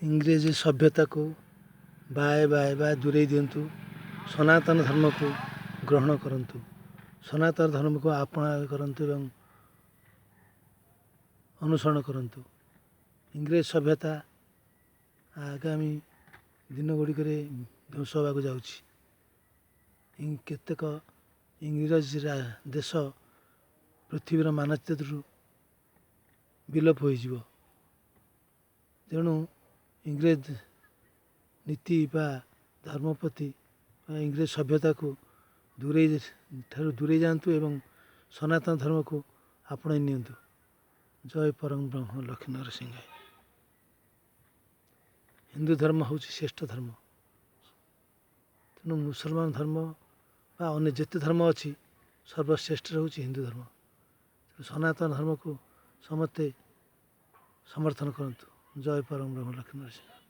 ଇଂରେଜ ସଭ୍ୟତାକୁ bye bye ବା ଦୂରେଇ ଦିଅନ୍ତୁ, ସନାତନ ଧର୍ମକୁ ଗ୍ରହଣ କରନ୍ତୁ, ସନାତନ ଧର୍ମକୁ ଆପଣା କରନ୍ତୁ ଏବଂ ଅନୁସରଣ କରନ୍ତୁ। ଇଂରେଜ ସଭ୍ୟତା ଆଗାମୀ ଦିନ ଗୁଡ଼ିକରେ ଧ୍ୱଂସ ହେବାକୁ ଯାଉଛି। କେତେକ ଇଂରେଜ ଦେଶ ପୃଥିବୀର ମାନଚିତ୍ରରୁ ବିଲୋପ ହୋଇଯିବ। ତେଣୁ ଇଂରେଜ ନୀତି ବା ଧର୍ମ ପ୍ରତି ବା ଇଂରେଜ ସଭ୍ୟତାକୁ ଦୂରେଇ ଠାରୁ ଦୂରେଇ ଯାଆନ୍ତୁ ଏବଂ ସନାତନ ଧର୍ମକୁ ଆପଣେଇ ନିଅନ୍ତୁ। ଜୟ ପରମ ବ୍ରହ୍ମ ଲକ୍ଷ୍ମୀ ନରସିଂହ। ହିନ୍ଦୁ ଧର୍ମ ହେଉଛି ଶ୍ରେଷ୍ଠ ଧର୍ମ। ତେଣୁ ମୁସଲମାନ ଧର୍ମ ବା ଅନ୍ୟ ଯେତେ ଧର୍ମ ଅଛି, ସର୍ବଶ୍ରେଷ୍ଠ ହେଉଛି ହିନ୍ଦୁ ଧର୍ମ। ତେଣୁ ସନାତନ ଧର୍ମକୁ ସମସ୍ତେ ସମର୍ଥନ କରନ୍ତୁ। ଜୟ ପରମ ବ୍ରହ୍ମ ଲକ୍ଷ୍ମୀ ନରସିଂହ।